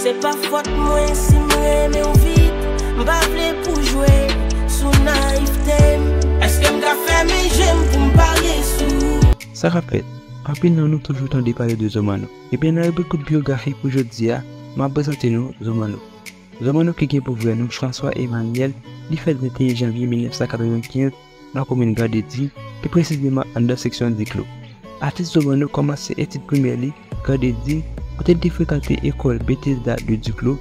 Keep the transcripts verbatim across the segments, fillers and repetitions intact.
Se pa fòt mwen si m renmen w vit. M pa vle pou jwe sou nayivte m. Èske m ka fèmen je m pou m pare sou ou? Sa k ap fèt? Anpil nan nou toujou tande pale de Zo Manno. Ebyen, nan ribrik kout byografi pou jodi a, m ap prezante nou Zo Manno. Zo Manno ki gen pou vrè non François Emmanuel, li fèt venteyen janvye mil nèf san katrevenkenz nan komin Grandedi, pi presizeman anndan seksyon Diklo. Atis Zo Manno kòmanse etid primè li Grandedi, kote l te frekante ekòl Bethesda de Diklo,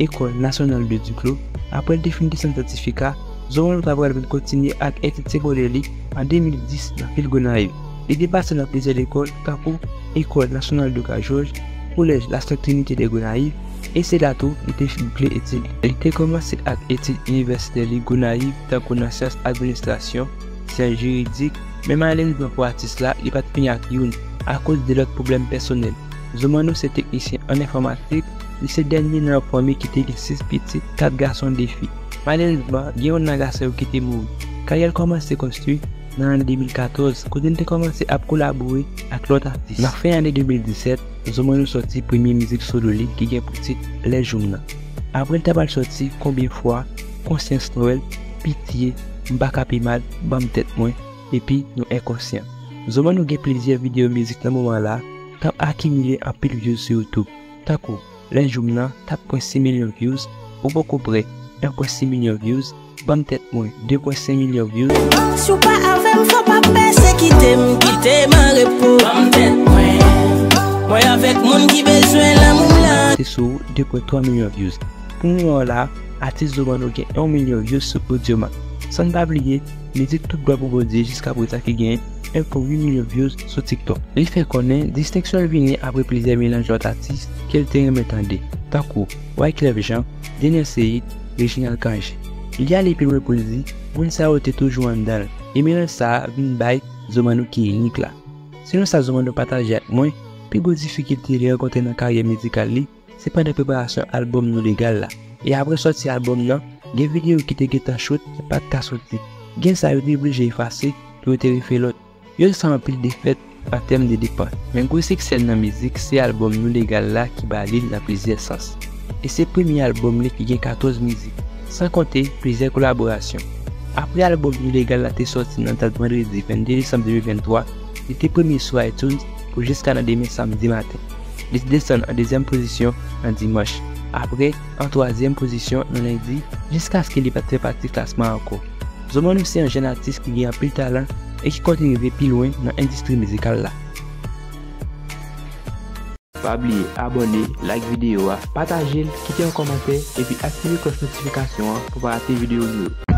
École Nationale de Diklo. Apre l te fin desann sètifika, Zo Manno ta pral vin kontinye ak etid segondè li an de mil dis nan vil Gonayiv. Li te pase nan plizyè lekòl, tankou École Nationale de Kazoz, Collège La Sainte Trinité de Gonayiv, e se la tou li te fin boukle etid li. Li te kòmanse ak etid inivèsitè li Gonayiv, tankou nan syans administrasyon, syans jiridik, men malerezman pou atis la, li pa t fini ak youn, akoz de lòt pwoblèm pèsonèl. Zo Manno se teknisyen an enfòmatik, li se dènye nan yon fanmi ki te gen sis pitit, kat gason, de fi. Malerezman, gen youn nan gason yo ki te mouri. Karyè l kòmanse konstwi nan ane de mil katòz, kote l te kòmanse ap kolabore ak lòt atis. Nan fen ane de mil disèt, Zo Manno sòti premye mizik solo li ki gen pou tit Lè Jou M Nan. Apre l ta pral sòti Konbyen Fwa, Konsyans Nwèl, Pitye, M Pa Ka Pi Mal, Ban M Tèt Mwen, epi Nou Enkonsyan. Zo Manno gen plizyè videyo mizik nan moman la k ap akimile anpil views sou YouTube, tankou Lè Jou M Nan, kat pwen sis milyon views, Ou Poko Prè, en pwen sis milyon views, Ban M Tèt Mwen, de pwen senk milyon views. Si w pa avè m, fò w pa pèsekite m, kite m an repo. Ban m tèt mwen, mwen avèk moun ki bezwen lanmou m la. Te sou de pwen twa milyon views. Pou moman la, atis Zo Manno gen yon milyon views sou Audiomack. San n pa bliye, mizik Tout Glwa pou Bondye jiska prezan ki gen en pwen uit milyon views sou TikTok. Li fè konnen distenksyon l vini apre plizyè melanj lòt atis ke l te renmen tande, tankou Wyclef Jean, Dener Ceïd, Reginald Cangé. Li ale pi lwen pou l di, moun sa yo te toujou anndan l, e melanj sa a vin bay Zo Manno ki inik la. Selon sa Zo Manno pataje ak mwen, pi gwo difikilte li rankontre nan karyè mizikal li, se pandan preparasyon albòm Nou Legal la. E apre sòti albòm nan, gen videyo ki te gentan choute ki pa t ka soti. Gen sa yo te oblije efase pou yo te refè lòt. Yo te fè anpil defèt an tèm de depans. Men gwo siksè l nan mizik se albòm Nou Legal la ki ba li l nan plizyè sans. E se premye albòm li ki gen katòz mizik, san konte plizyè kolaborasyon. Apre albòm Nou Legal la te sòti nan dat vandredi vennde desanm de mil venntwa, li te premye sou iTunes pou jiska nan demen samdi maten. Li te desann an dezyèm pozisyon nan dimanch, apre an twazyèm pozisyon nan lendi, jiskaske li pa t fè pati klasman ankò. Zo Manno se yon jèn atis ki gen anpil talan e ki konte rive pi lwen nan endistri mizikal la. Pa bliye abòne, like videyo a, pataje l, kite yon kòmantè, epi aktive klòch notifikasyon an pou w pa rate videyo nou yo.